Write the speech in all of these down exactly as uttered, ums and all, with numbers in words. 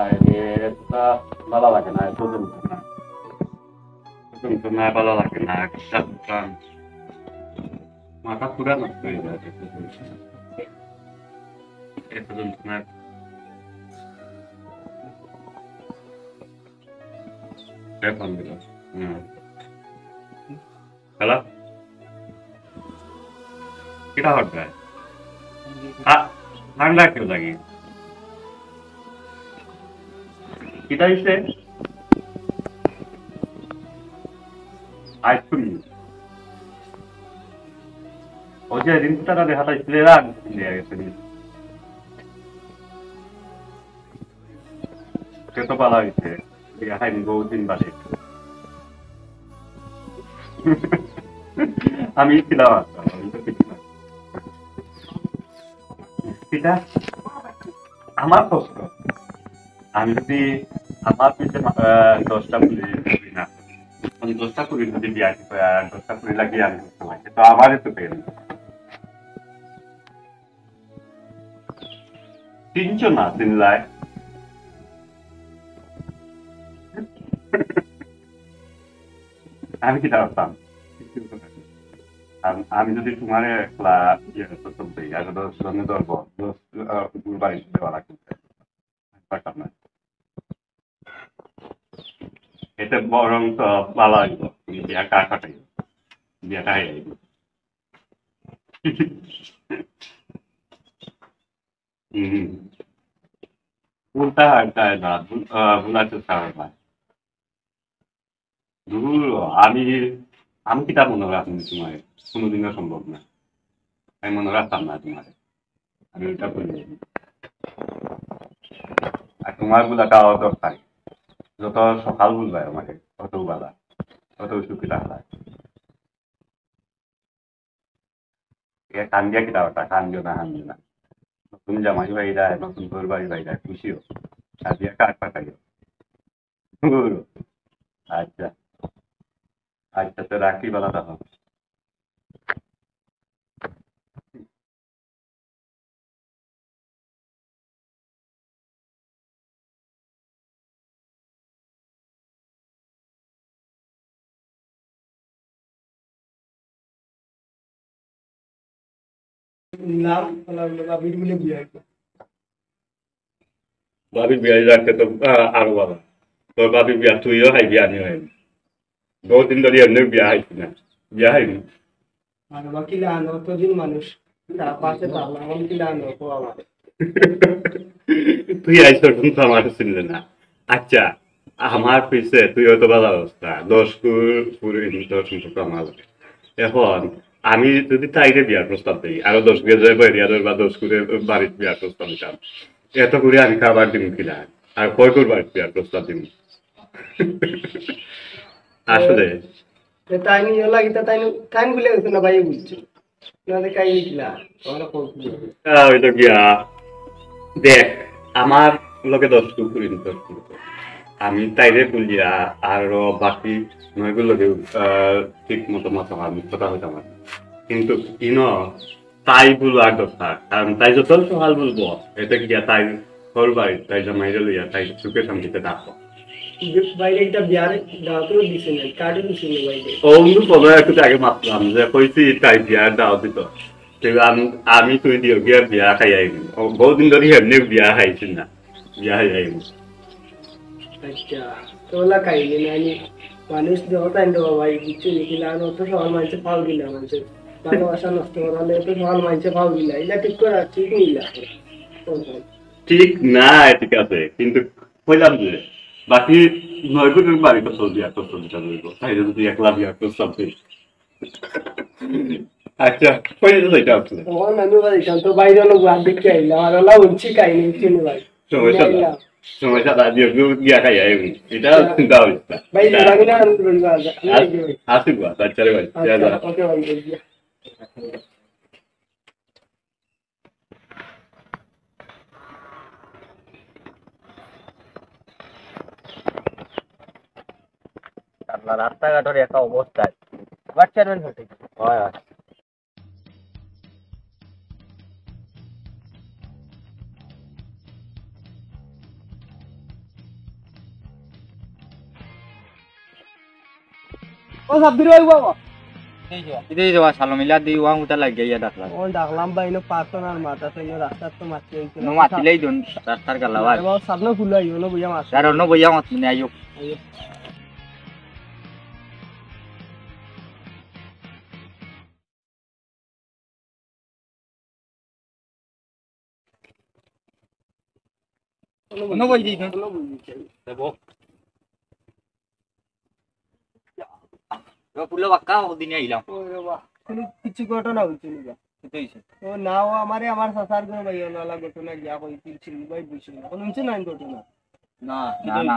আরে, এটা ভালো লাগে না, এত যন্ত্রণা। এত যন্ত্রণা ভালো লাগে না, একটা যন্ত্রণা। মাথা পুরা নষ্ট হয়ে যায়। এত যন্ত্রণা। এখন দিল। হুম। হ্যালো? কিতা করবে? আ-, ঠান্ডা কেউ লাগে। কিতা হইছে? আইসক্রিম। ওই যে রিন্টুটা দেখা তাই ছেলেরা নিয়ে গেছে। সে তো পালা হইছে। বিয়া খাইনি বহুদিন বাদে। আমি ছিলাম আর কি, আমি তো কিছু না। এটা আমার প্রশ্ন। আমি যদি আমার পিছে, আহ, দশটা কুড়ি করি না, আমি দশটা কুড়ি যদি বিয়া, আহ, দশটা কুড়ি লাগিয়ে আমি করতে পারি, তো আমারই তো পেন। তিনশো না, তিন লাখ। আমি কিতা করতাম? আম-, আমি যদি তোমারে একলা ইয়ে করতে দেই, আর দশ জনে ধরবো, দশ, আহ, বাড়ি দেওয়া লাগবে। পারতাম না। এতে বরং তো ভালো হইব, তুমি বিয়া কার কাটাই, বিয়াটা হয়ে যাইব। হুম। উল্টা হয়, তাই না? ভুল-, আহ, ভুলার চেষ্টা হয় না। দূর, আমি, আমি কিতা মনে রাখবো তোমার? কোনোদিনও সম্ভব না। আমি মনে রাখতাম না তোমার। আমি ওটা বলি। আর তোমার বলাটাও দরকার। যত সকাল বলবায় আমারে, অত বালা, অত সুখী রাখবায়। এ কান্দিয়া কিতা কথা, কান্দিও না, কান্দিও না। নতুন জামাই ভাইরা, নতুন ঘর বাড়ি ভাইরা, খুশি হোক। কান্দিয়া কাক পাঠাইও। আচ্ছা। আচ্ছা, তো রাখি, বালা থাকো। নাম, আমার বাবির বলে বিয়া হইতো। বাবির বিয়া রাখতে তো, আ-, আরো বালা। তোর বাবির বিয়া তুইও খাইবি, আমিও খাইবি। বহুত দিন ধরে এমনি বিয়া খাইছি না। বিয়া খাইবি। আর বাবা কিলা আনো, অতদিন মানুষ, তার পাশে পারলাম, আমি কিলা আনো, তো বাবা। তুই আইসর, কিন্তু আমার চিনলে না। আচ্ছা, আমার পিছে তুই হয়তো বালা অবস্থা, দশ কুর-, কুড়ি, দশ মতো কামাল। এখন আমি যদি তাইরে বিয়ার প্রস্তাব দেই, আরো দশ গেজে বাইরিয়া ধর বা দশ কুরে বাড়িত বিয়ার প্রস্তাব দিতাম, এত করে আমি খাবার দিমু কিনা? আর কয় কুর বাড়িত বিয়ার প্রস্তাব দিমু? আসলে। তো তাই নিয়ে লাগিতা তাই নি-, তাই বলে গেছে না ভাই, বুঝছো? না, দেখাই দিলা, আমরা কখন? আহ, ওই তো গিয়া, দেখ, আমার লগে দশ কুকুরি, দশ কুকুরি। আমি তাইরে বলিয়া, আর বাকি নয়গুলো লগে, আহ, ঠিক মতো মাথা মার, কথা হইতাম আর। কিন্তু ইনো তাই বলার দরকার, কারণ তাই যত সকাল বলবো, এতে গিয়া তাই ঘর বাড়ি, তাই জামাইরে লইয়া, তাই সুখে শান্তিতে থাকো। বাইরে একটা বিয়ার দাওয়াতও দিছে না, কার্ডও দিছে না বাইরে। ও, অন্য কোনো একটু আগে মাতলাম যে কইছি তাই বিয়ার দাওয়াত দিত। কিন্তু আম-, আমি তুই দিও গিয়া বিয়া খাই আইবি। ও, বহুদিন ধরে এমনি বিয়া খাইছি না, বিয়া খাই আইবি। আচ্ছা, তোলা খাইলে না, আমি মানুষ দেওয়া তাই দেওয়া ভাই, বুঝছো নি? কিন্তু আমি অত সকাল মানছে ফাল দিলাম, মানছে ভালোবাসা নষ্ট করা হলে অত সকাল মানছে ফাল দিলা, এটা ঠিক করা ঠিক নিলা। ঠিক না, ঠিক আছে, কিন্তু কইলাম যে, বাকি নয় গুণের বাড়ি তো চলবি, আর তো চলবি, চলবি, তাই যদি একলা বিয়ার প্রস্তাব দিই। আচ্ছা, কই যেতে চাইতে আপনি? তখন আমি বলতাম, তো বাইরে অনেক বার দেখতে আইলাম, আর ওলা উঠছি কাহিনী, চিনি ভাই। সমস্যা না। আইলাম। সমস্যা না, দিয়ে একটু গিয়া খাই আইবি। এটা আচ্ছা। চিন্তা হবে না। ভাই, এটা আমি না, আমি বলবো, আচ্ছা, আমি আস-, যাই ভাই। আসুক বা, আচ্ছা রে ভাই, আচ্ছা, যা, যা। ওকে ভাই, যাই গিয়া। আপনার রাস্তাঘাটের একা অবস্থা। বাচ্চার মেন হতে। হয়, হয়। ও সাব্বির ভাই বাবা। এই যে, এই যে, ওয়া সালাম ইলা দি, ওয়া উতা লাগিয়া ইয়া ডাকলাম। ও ডাকলাম ভাই, ইনো পারতো না, আর মাথা তো ইনো রাস্তার তো মারতে হইতো না। নো মাতিলেই দন, রাস্তার গালা ভাই। আরে বাবা, সামনে ফুল আইও, নো বইয়া মাছ। আর অন্য বইয়া মাছ নিয়ে আইও। আইও। কোনো বই দিই না। দেবো। এবার পুরো বাক্কা ওদিনে আইলাম। ওই রে বাবা, কোনো কিছু ঘটনা হইছে নি বা? কি তো হইছে? ও না, ও আমারে আমার চাচার ঘরো ভাই, ওনালা ঘটনা গিয়া কইছিল, ছিল ভাই বুঝছিল না। কোনো হইছে না ঘটনা? না, না, না।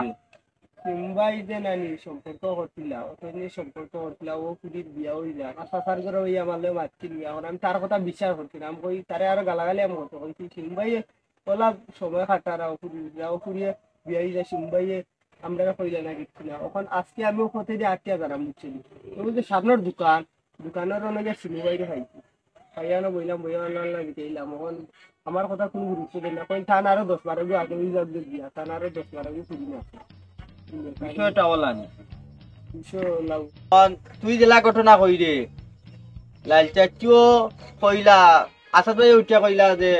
মুম্বাই যে নানি সম্পর্ক করছিলা, অত যে সম্পর্ক করছিলা, ও কুড়ির বিয়া হই যায়। আমার চাচার ঘরে ওই আমার লগে মাতছিল, এখন আমি তার কথা বিশ্বাস করছি না। আমি কই, তারে আরো গালাগালি আমি করতে কইছি, মুম্বাই ওলা সময় কাটারা, ও কুড়ি, ও কুড়িয়ে বিয়া হই যায়, মুম্বাইয়ে আমরা কইলে না কিচ্ছু না। এখন আজকে আমি ও পথে দিয়ে আটকে যারাম, বুঝছি। ও যে সামনের দোকান, দোকানের অনেকে সিনু বাইরে খাইছি। খাইয়া না বইলাম, বইয়া আল্লাহ আল্লাহ দিতে এলাম। এখন আমার কথা কোনো গুরুত্ব দেয় না। কই থান আরো দশ বারো গো আগে ওই যাক দিয়া, থান আরো দশ বারো গো ফুরি না। বিষয়টা ওলা নি। বিষয় ওলা। এখন তুই জেলা ঘটনা কই রে? লাল চাচুও কইলা, আসাদ ভাই উঠিয়া কইলা যে,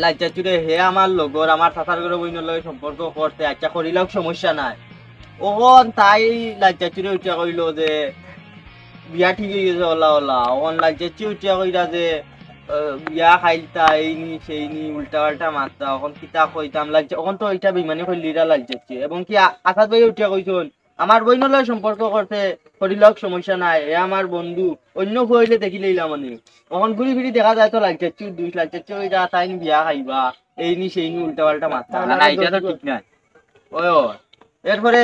লাল চাচুরে হে আমার লগর, আমার চাচার ঘরে বইনর লগে সম্পর্ক করতে, আচ্ছা করিলাও সমস্যা নাই। অখন তাই লাল চাচুরে উঠিয়া কইলো যে, বিয়া ঠিক হয়ে গেছে, ওলা ওলা। অখন লাল চাচু উঠিয়া কইরা যে, আহ, বিয়া খাইলতা, এই নি, সেই নি, উল্টা পাল্টা মাততা। অখন কিতা কইতাম, লাল চা-, অখন তো ইটা বেইমানি করলি রা লাল চাচু। এবং কি আ-, আসাদ ভাই উঠিয়া কইছইন, আমার বইনর লগে সম্পর্ক করতে, করিলাও সমস্যা নাই, এ আমার বন্ধু, অন্য ফুয়া অইলে দেখি লইলাম মানে। অখন ঘুরি ফিরি দেখা যায় তো লাল চাচুর দুষ, লাল চাচু ওই যা তাইন বিয়া খাইবা, এই নি, সেই নি, উল্টা পাল্টা মাততা। না, না, ইটা তো ঠিক নায়। ওই, ওই। এরপরে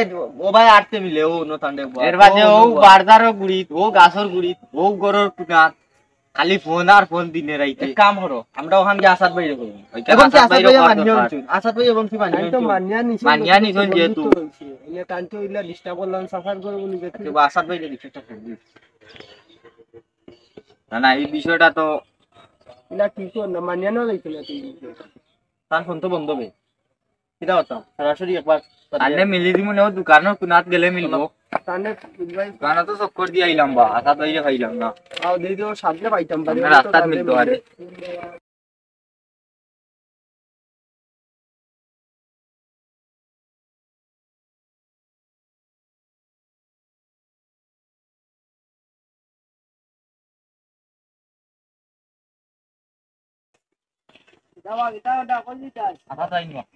ও ভাই আটতে মিলে, ও নতান দেখবো। এর বাদে ও, ও ও বারদারও গুড়িত, ও গাছর গুড়িত, ও গরর কুনাত, খালি ফোন আর ফোন দিনে রাইতে। এক কাম করো, আমরা ওখান গিয়া আসাদ ভাইরে কইমু। ওই এখন কি আসাদ ভাইরে ভাইয়ে কর মানিয়া দরকার। আনছুন? আসাদ ভাই এখন কি মানিয়া আমি তো আনছুন? মানিয়া নিছি, মানিয়া নিছুন যেহেতু। তো হইছে। এনে তানতে হইলা disturb করলাম, সাফার করে বলি দেখি। আচ্ছা, বা আসাদ ভাইরে দেখি একটা ফোন দিস। না, না, এই বিষয়টা তো ইলা কি কর না, মানিয়া না যাইতো না তুই। তার ফোন তো বন্ধ বে। কিতা করতাম? সরাসরি একবার আনলে মিলি দিমু, নেও দোকানর কুনাত গেলে মিলবো। তাহলে ভাই দোকানো তো চক্কর দিয়া আইলাম বা, আসাদ ভাইরে পাইলাম না। আও, দেখি ওর সামনে পাইতাম, আমরা রাস্তাত মিলতে পারে।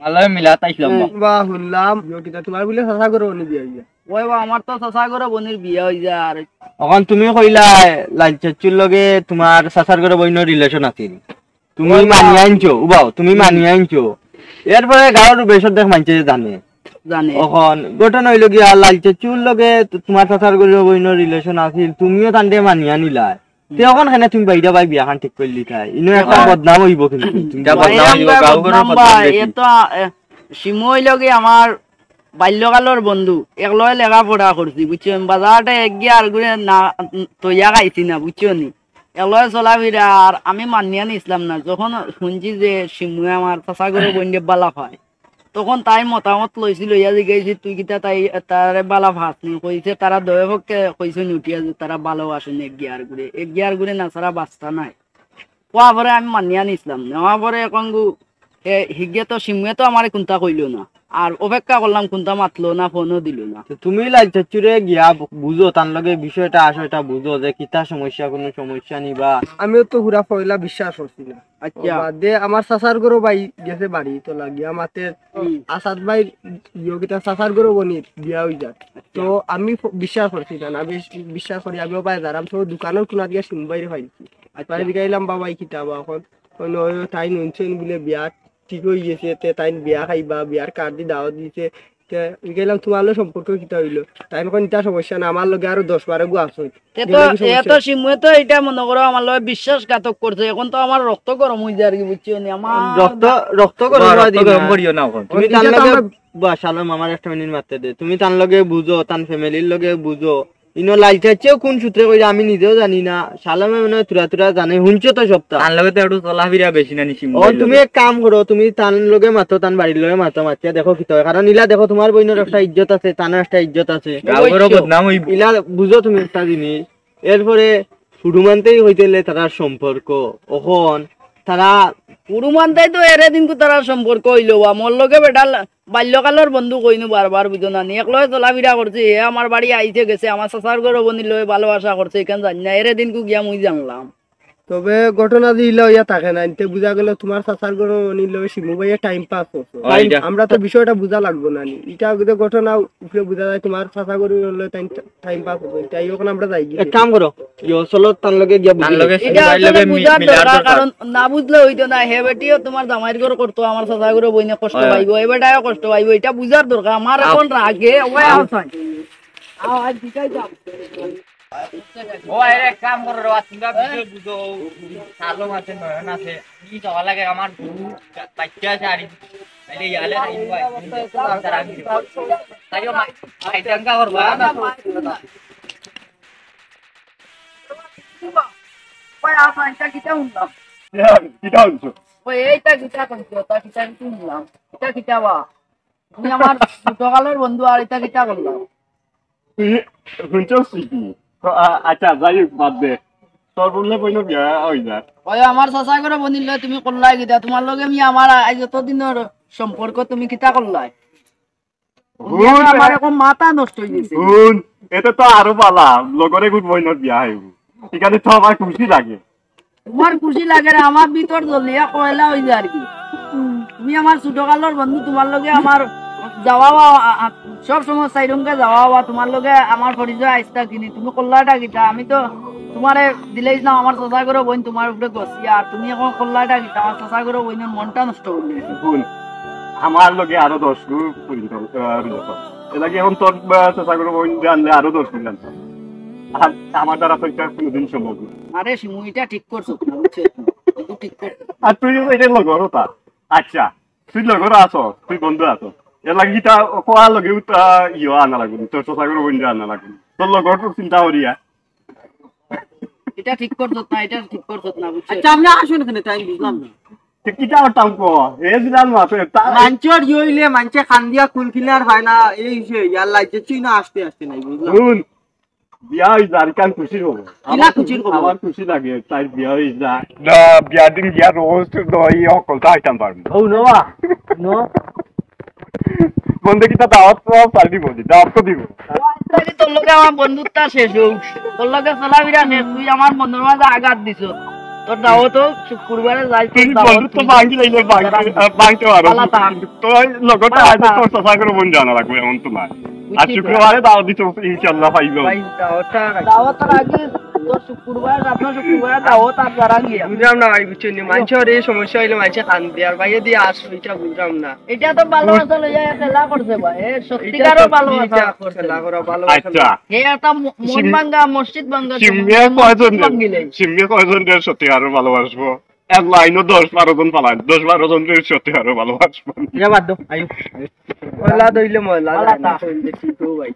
আল্লাহ মিলাত আইছলাম বা। বা, হুনলাম, ইয়ো কিতা, তুমার বুলে চাচা ঘরো বইনর বিয়া অইয়া? ওই বা, আমার তো চাচা ঘরো বইনর বিয়া অইযার। অখন তুমি কইলায়, লাল চাচুর লগে তুমার চাচার ঘরো বইনর relation আছিল। তুমি মানিয়া আনছো, উবাও, তুমি মানিয়া আনছো। এরপরে গাঁওর বেশর দেখ মানষে জানে। জানে। অখন ঘটনা অইলো গিয়া, লাল চাচুর লগে তো তুমার চাচার ঘরো বইনর relation আছিল, তুমিও তানরে মানিয়া নিলায়। তে অখন কেনে তুমি বাইরে ভাই বিয়াখান ঠিক করিলিতায়? ইনো একটা বদনাম অইবো কিন্তু। তুমি এটা বদনাম অইবো, গাঁও ঘরর বদনাম ভাই, এ তো, এ, শিমু অইলো গিয়া আমার বাল্যকালর বন্ধু, একলগে লেখাপড়া করছি, বুঝছো? আমি বাজারটা একগিয়া আর ঘুরে না, তইয়া খাইছি না, বুঝছো নি? একলগে চলাফিরা, আর আমি মানিয়া নিছলাম না। যখন হুনছি যে শিমুয়ে আমার চাচা ঘরো বইনরে বালা পায়, তখন তাইর মতামত লইছি, লইয়া জিগাইছি, "তুই কিতা তাই, তারে বালা পাস নি?" কইছে, "তারা দয়ে পক্ষে কইছইন উঠিয়া যে তারা ভালোবাসইন একগিয়া আর ঘুরে, একগিয়া আর ঘুরে না ছাড়া বাঁচতা নাই।" কওয়ার পরে আমি মানিয়া নিছলাম। নেওয়ার পরে অখন গু, এ, হিগে তো শিমুয়ে তো আমারে কুন্তা কইলো না। আর অপেক্ষা করলাম, কুন্তা মাতলো না, ফোনও দিলো না। তো তুমি লাল চাচুরে গিয়া বু-, বুঝো, তান লগে বিষয়টা আশয়টা বুঝো যে কিতা সমস্যা, কুনু সমস্যা নি বা। আমিও তো পুরা পয়লা বিশ্বাস করছি না। আচ্ছা। ও বাদে আমার চাচার ঘরো ভাই গেছে বাড়ি, তো লাগিয়া মাতে হুম। আসাদ ভাইর ইয়ো কিতা চাচার ঘরো বইনর বিয়া অইযার। আচ্ছা। তো আমি ফ-, বিশ্বাস করছি না, না বিশ-, বিশ্বাস করি আমিও ভাই যারাম তো দোকানর কুনাত গিয়া শিমু ভাইরে পাইছি। আচ্ছা। ভাইরে জিগাইলাম, "বাবা, ই কিতা বা অখন?" কইন, "ওই তাইন হুনছইন বুলে বিয়া ঠিক অইগেছে, তে তাইন বিয়া খাইবা, বিয়ার কার্ড দি দাওয়াত দিছে।" তে জিগাইলাম, "তুমার লগে সম্পর্ক কিতা অইলো?" তাইন কইন, "ইতা সমস্যা না, আমার লগে আরো দশ বারো গু আছে।" তে তো, এ তো শিমুয়ে তো ইটা মনো করো আমার লগে বিশ্বাসঘাতক করছে, অখন তো আমার রক্ত গরম অইযার আর কি, বুঝছো নি? আমার রক্ত, রক্ত গরম রক্ত গরম করিও না অখন। তুমি তান লগে বা, শালম, আমার একটা মিনিট মাততে দে। তুমি তান লগে বুঝো, তান family-র লগে বুঝো, ইনো লাইতাছেও কোন সূত্রে কইরা আমি নিজেও জানি না। শালা মনে হয় তুরা তুরা জানে, হুনছো তো সবটা। তার লগে তো একটু চলাফিরা বেশি না নি শিমু ও, ভাইর তুমি লগে। এক কাম করো, তুমি তান লগে মাতো, তান বাড়ির লগে মাতো, মাতিয়া দেখো কিতা অয়। কারণ ইলা দেখো, তুমার বইনর একটা ইজ্জত আছে, তানর একটা ইজ্জত আছে। গাঁও ঘরো অবশ্য। বদনাম অইবো। ইলা বুঝো তুমি একটা জিনিস, এরপরে হুরুমানতেই হইতে হইলে তারার সম্পর্ক, অখন তারা হুরুমানতেই তো এরে দিনকু তারার সম্পর্ক অইলো বা মোর লগে বেটা লা-, বাল্যকালর বন্ধু কইনু বারবার বুঝো না নি, একলগে চলাফিরা করছি, হে আমার বাড়ি আইছে গেছে, আমার চাচার ঘরো বইনর লগে ভালোবাসা করছে, ইখান জানি না, এরে দিনকু গিয়া মুই জানলাম। তবে ঘটনা যে ইলা অইয়া থাকে না, এতে বুঝা গেল তুমার চাচার ঘরো বইনর লগে শিমু ভাইয়ে time pass করছে। ও, ইটা। আমরা তো বিষয়টা বুঝা লাগবো না নি, ইটা যে ঘটনা উপরে বুঝা যায় তুমার চাচার ঘরো বইনর লগে time, time pass করছে, তাই অখন আমরা যাই গিয়া। এক কাম করো, ইয়ো, চলো, তার লগে গিয়া বুঝি তার লগে লই। ইটা শিমু ভাইর আসলে লগে মি-, বুঝার মিলার দরকার, দরকার। কারণ না বুঝলে অইতো না। হে বেটিও তুমার জামাইর ঘর করতো, আমার চাচার ঘরো বইনে কষ্ট অয়। পাইবো, হে বেটায়ও কষ্ট পাইবো, ইটা বুঝার দরকার। আমার আও। অখন রাগে, ওই আও। আও, আও, আজ দিকাই যাও। ও, আরে এক কাম করো রে, তুমরা বুঝো, বুঝো, কালো মাছে নয়ন আছে। ই তো লাগে আমার গরু, বাচ্চা আছে আর এই, তাইলে ইয়ালে আইবো, আইবো, তারা আগে। তাইও মা-, মাই টাঙ্গা করবা। ওই, আ, মাইটা কিতা হুনলাম? কিতা, কিতা হুনছো? ওই, এইটা কিতা হুনছো? তা কিতা কিতা হুনলাম? এটা কিতা বা? তুমি আমার ছোটকালর বন্ধু, আর এটা কিতা করলাম? তুই হুনছস কি? তো, আ-, আচ্ছা, যাই হোক, বাদ দে। তোর বললে বইন বিয়া হই যার। ওই আমার চাচা করে বইন লই তুমি করলাই কিতা? তোমার লগে আমি আমার আ-, আজ এতদিনর সম্পর্ক তুমি কিতা করলাই? হুন, আমার এখন মাথা নষ্ট হয়ে গেছে। হুন, এটা তো আরো বালা, লগরে গুড বইনর বিয়া হইব। এখানে তো আমার খুশি লাগে। তোমার খুশি লাগে রে, আমার ভিতর জ্বলিয়া কয়লা হয়ে যায় আর কি। তুমি আমার ছোটকালর বন্ধু, তোমার লগে আমার যাওয়া আওয়া, আ, আ, সব সময় সাইডঙ্গে যাওয়া আওয়া, তোমার লগে আমার পরিচয় আইস্তা কিনি। তুমি কল্লাটা কিতা? আমি তো তোমারে দিলেই না আমার চাচা করে বইন তোমার উপরে গছিয়া, আর তুমি এখন কল্লাটা কিতা? আমার চাচা করে বইনের মনটা নষ্ট করলে। হুন, আমার লগে আরো দশ গুণ পরিচিত, আহ, রয়েছে। এর লাগে এখন তোর, আহ, চাচা করে বইন জানলে আরো দশ গুণ জানতাম। আর আমার দ্বারা তো এটা কোনোদিন সম্ভব না। আরে শিমু, এটা ঠিক করছো না, বুঝছো? এটা ঠিক করছো। আর তুই এটা লগর ওটা। আচ্ছা, তুই লগর আছো, তুই বন্ধু আছো। এর লাগে এটা কোয়া লগে উতা ইয়ে আনা লাগবে, তোর চাচা করে বইন আনা লাগবে। তোর লগর তো চিন্তা করিয়া। এটা ঠিক করছত না, এটা ঠিক করছত না, বুঝছো? আচ্ছা, আপনি আসুন এখানে, তাই বুঝলাম না। তে কিতা করতাম কো? এ দিলাম না, তো তা মানষর ইয়ে হইলে মানষে খান দিয়া কুল কিনার হয় না, এই সে, ইয়ার লাইতে তুই না আসতে আসতে নাই, বুঝলাম? হুন, বিয়া হই যার কান খুশির খবর। কিলা আমার খুশির খবর? আমার খুশি লাগে, তাই বিয়া হই যা। না, বিয়া দিন গিয়া রোজ তো এই হকলতা আইতাম পারবো। ও, নোয়া, নো। বন্ধু কিতা দাওয়াত তো পার্টি বলি, দাওয়াত তো দিব। আজকে তোর লগে আমার বন্ধুত্ব শেষ হোক, তোর লগে চলাফেরা শেষ, তুই আমার মনের মাঝে আঘাত দিছ। তোর দাওয়াত হোক, শুক্রবারে যাই, তোর তুই দাওয়াত বন্ধুত্ব তুই ভাঙি লাইলে ভাঙতে, আহ, ভাঙতে পারো। পালা থাক। তোর লগতে পালা আজ থাক। তোর চাচা করে বইন জানা লাগবে, এমন তো না। আর বুঝছি তো। শুক্রবারে দাওয়াত দিছ, ইনশাআল্লাহ পাইব। ভাই, দাওয়াতটা রাখি। দাওয়াতটা রাখি, তোর শুক্রবার, আপনার শুক্রবার দাওয়াত আর যারা গিয়া। বুঝলাম না ভাই, বুঝছেন নি? মানষর এই সমস্যা হইলে মানষে খান দেয়, আর ভাইয়ে দিয়ে আসো, এটা বুঝলাম না। এটা তো ভালোবাসা লইয়া খেলা করছে ভাই, এ সত্যিকারও এটা কি ভালোবাসা এটা করছে। খেলা করা ভালোবাসা আচ্ছা। না। হে একটা ম-, মন সিম-, ভাঙ্গা, মসজিদ ভাঙ্গা, সিমিয়া মসজিদ কয়জন রে? ভাঙ্গিলে। সিমিয়া কয়জন রে সত্যিকারও ভালোবাসবো? এক লাইনও দশ বারো জন পালান, দশ বারো জন রে সত্যিকারও ভালোবাসবো। এটা বাদ দাও, আয়ু। ময়লা দইলে ময়লা ভালো যায় না, তা। কইলে ঠিক হো ভাই।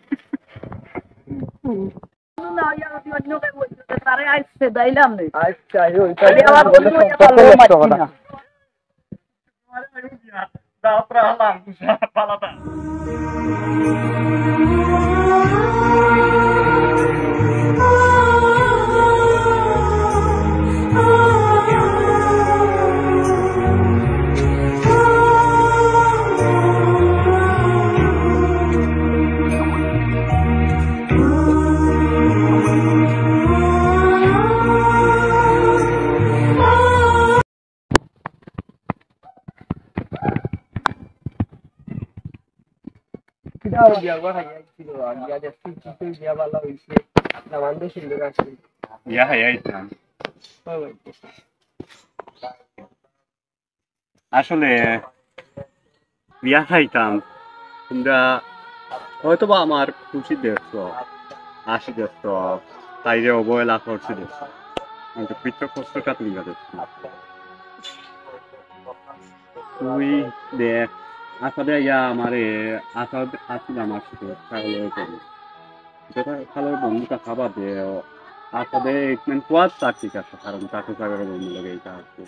না, ইয়া, যদি অন্য কেউ হইতো, তারে আইজ সেদাইলাম নে। আচ্ছা, এই ওইটা আরে, আবার বলবো, এটা ভালো মারছি না। কিতা বিয়া করা খাইয়া আইছিল, আর বিয়া দেখছি, কি কই বিয়া ভালা হইছে, দামান্দ সুন্দর আছে। বিয়া খাইয়া আইতাম। হয় ভাই। আসলে বিয়া খাইতাম, তোমরা হয়তো বা আমার খুশি দেখছো, হাসি দেখছো, তাইরে অবহেলা করছি দেখছো, কিন্তু ভিতর কষ্টটা তোমরা দেখছো না। তুই দেখ, আসাদে আইয়া আমারে, আসাদ আছিল আমার সাথে, পাগল হয়ে গেল। বাস্তবতা খালো বন্ধু থাকা বাদে আসাদে একমান কোয়াদ তা ঠিক আছে, কারণ তাকে জায়গার বন্ধু লাগে এটা আছে।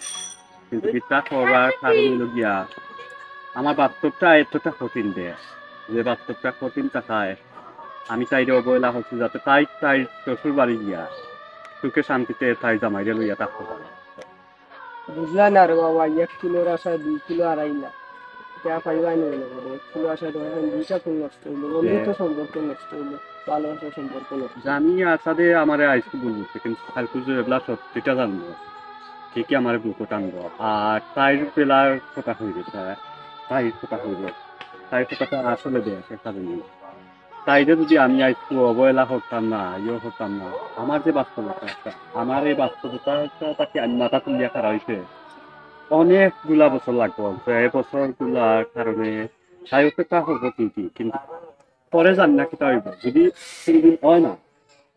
কিন্তু কিতা করার কারণ হইল গিয়া, আমার বাস্তবটা এতটা কঠিন দে, যে বাস্তবটা কঠিন থাকায় আমি তাইরে অবহেলা করছি, যাতে তাই তাই শ্বশুর বাড়ি গিয়া সুখে শান্তিতে তাই জামাইরে লইয়া থাকতে পারে। বুঝলা না রে বাবা, এক ফুলর আশায় দুই ফুল হারাইলা। কে পাইবা নি মনে করে? এক ফুলর আশায় ধরেন দুইটা ফুল নষ্ট হইলো, বন্ধুত্ব সম্পর্ক নষ্ট হইলো, ভালোবাসার সম্পর্ক নষ্ট হইলো। জানি আসাদে আমারে আইসকে বলছে, কিন্তু কালকে যে এবলা সত্যিটা জানবো, ঠিকই আমারে বুকো টানবো। আর তাইর বেলার কথা হয়ে গেছে, তাইর কথা হইল, তাইর কথাটা আসলে দেয় একটা জিনিস। তাইরে যদি আমি আইসকে অবহেলা করতাম না, ইয়ে করতাম না, আমার যে বাস্তবতা একটা, আমার এই বাস্তবতা একটা তাকে আমি মাথা তুলিয়া খাড়া হইতে অনেকগুলা বছর লাগবো। যে বছর গুলার কারণে তাই অপেক্ষা করবো ঠিকই, কিন্তু পরে জানি না কিতা হইব। যদি কোনোদিন হয় না,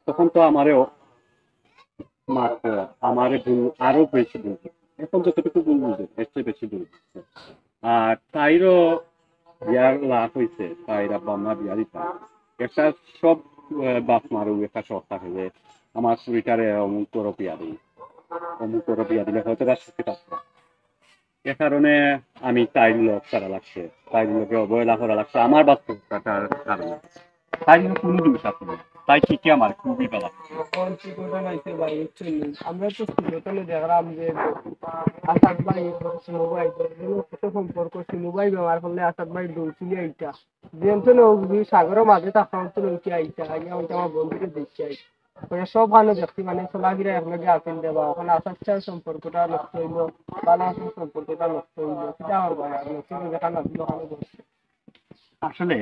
তখন তো আমারেও মারতে, আমারে ভুল, আরো বেশি ভুল করতে। এখন যতটুকু ভুল বুঝে, এর চেয়ে বেশি ভুল করতে। আর তাইরও বিয়ার লাভ হইছে, তাইর আব্বা আম্মা বিয়া দিতা। একটা সব, আহ, বাপ মারও একটা শখ থাকে যে আমার চুরিটারে অমুক করো বিয়া দিই, অমুক করো বিয়া দিলে হয়তো বা সুখে থাকবো। এ কারণে আমি তাইর লোক ছাড়া লাগছে, তাইর লোকে অবহেলা করা লাগছে আমার বাস্তবতার কারণে। তাই কিন্তু কোনো দোষ আছে না, তাই ঠিকই আমার খুবই ভালো লাগছে। এখন কি ঘটনা হইছে ভাই, বুঝছেন নি? আমরা তো ছোট তলে দেখলাম যে আসাদ ভাই, সিনু ভাই, কত সম্পর্ক, সিনু ভাই বেমার করলে আসাদ ভাই দৌড় তুলে আইতা। যেহেতু না, ওই সাগরের মাঝে থাকতাম, তো উঠে আইতা, আগে আমি আমার বন্ধুকে দেখতে আই। ওরা সব ভালো দেখছি, মানে চলাফেরা একলগে আসেন দেবা, ওখানে আসার চার সম্পর্কটা নষ্ট হইলো, ভালো আসার সম্পর্কটা নষ্ট হইলো, কিতা করবো আর, নষ্ট হইলো, যেখানে আসলে ওখানে বসছে। আসলে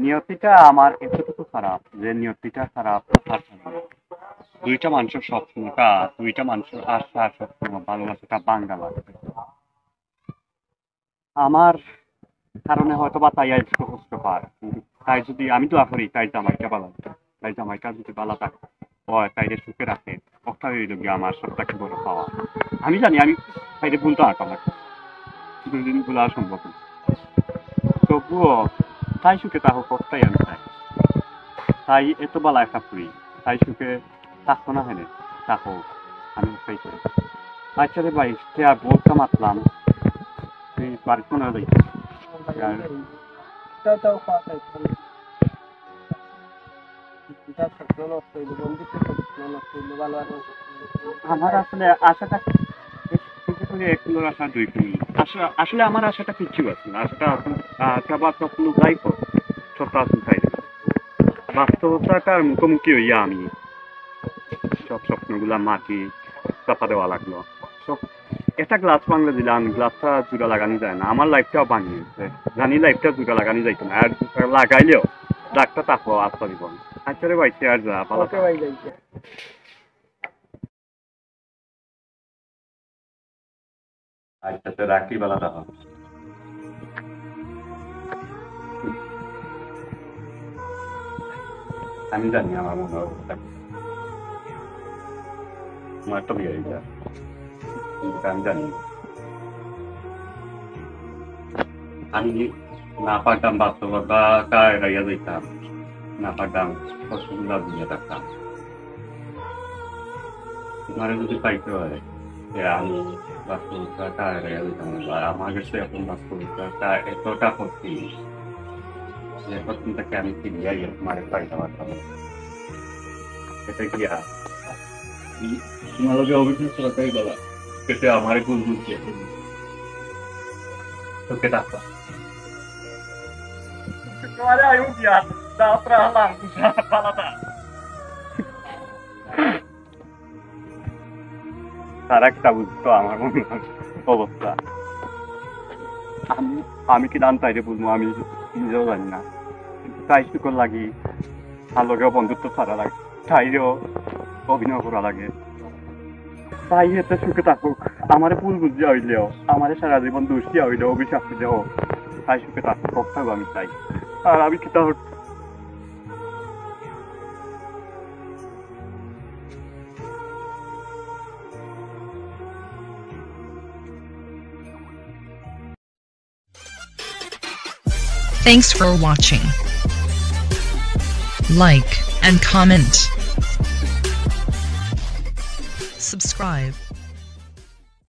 নিয়তিটা আমার এতটুকু খারাপ যে নিয়তিটা খারাপ থাকার কারণে দুইটা মানুষের স্বপ্নটা, দুইটা মানুষের আশা, স্বপ্ন, ভালোবাসাটা ভাঙ্গা লাগছে। আমার কারণে হয়তো বা তাই আজকে কষ্ট পায়। তাই যদি আমি দোয়া করি, তাই জামাইটা ভালো থাকে, তাই জামাইটা যদি ভালো থাকে, হয়, তাইরে সুখে রাখে, ওটাই হইল গিয়ে আমার সব থেকে বড় পাওয়া। আমি জানি আমি তাইরে ভুলতে পারতাম না, কোনোদিন ভুলা সম্ভব না। তবুও তাই সুখে থাকুক, ওটাই আমি চাই। তাই এত ভালো একটা পুরি, তাই সুখে থাকতো না কেনে? থাকো, আমি ওটাই চাই। আচ্ছা রে ভাই, সে আর বলতে মাতলাম, তুই বাড়িত মনে হয় যাইতে। আর এটা তো কথা, এটা স্বপ্ন নষ্ট হইলো, বন্ধুত্ব স্বপ্ন নষ্ট হইলো, ভালো ভালো। আমার আসলে আশাটা কিছু করে এক ফুলের আশা দুই ফুল। আশা, আসলে আমার আশাটা কিচ্ছু আছে না। আশাটা এখন, আহ, আশা বা স্বপ্ন যাই হোক, সবটা আসলে তাই না। বাস্তবতাটার মুখোমুখি হইয়া আমি সব স্বপ্নগুলা মাটি চাপা দেওয়া লাগলো। সব একটা গ্লাস ভাঙলে দিলাম, গ্লাসটা জোড়া লাগানি যায় না। আমার লাইফটাও ভাঙি গেছে, জানি লাইফটা জোড়া লাগানি যাইতো না, আর লাগাইলেও ডাক্তার তাকবো আস্তা দিব। আচ্ছা রে ভাই, সে আর যা, ভালো ওকে থাক। ভাই, যাইছে। আচ্ছা, তো রাখি, ভালো থাকো। আমি জানি আমার মনে হয় তোমার তো বিয়ে হয়ে যায়, কিন্তু আমি জানি। আমি না পারতাম বাস্তবতা কায় রাইয়া যাইতাম, না পারতাম অসুবিধা দিয়ে থাকতাম। তোমার যদি পাইতে হয়, যে আমি বাস্তবতা কায় রাইয়া যাইতাম না, বা আমার কাছে এখন বাস্তবতা এতটা কঠিন যে এখন তাকে আমি ফিরিয়ে তোমার পাইতে পারতাম না। এটা কি আর তোমার লগে অভিযোগ করাটাই বলা, কেটে আমার ভুল বুঝছে। তোকে ডাক্তার। তোমারে আয়ু দিয়া, দাঁতরা হালাম, পালাটা। তারা কিতা বুঝতো আমার মনে হয় অবস্থা। আমি, আমি কি দান তাইরে বুঝবো, আমি নিজেও জানি না। কিন্তু তাই শুকর লাগি, তার লগেও বন্ধুত্ব ছাড়া লাগে, তাইরেও অভিনয় করা লাগে। তাই এতে সুখে থাকুক। আমারে ভুল বুঝিয়া হইলেও, আমারে সারা জীবন দুষিয়া হইলেও, অভিশাপ দিলেও, তাই সুখে থাকুক, কোথাও আমি চাই। আর আমি কিতা hot- Thanks for watching. like, and comment. Subscribe.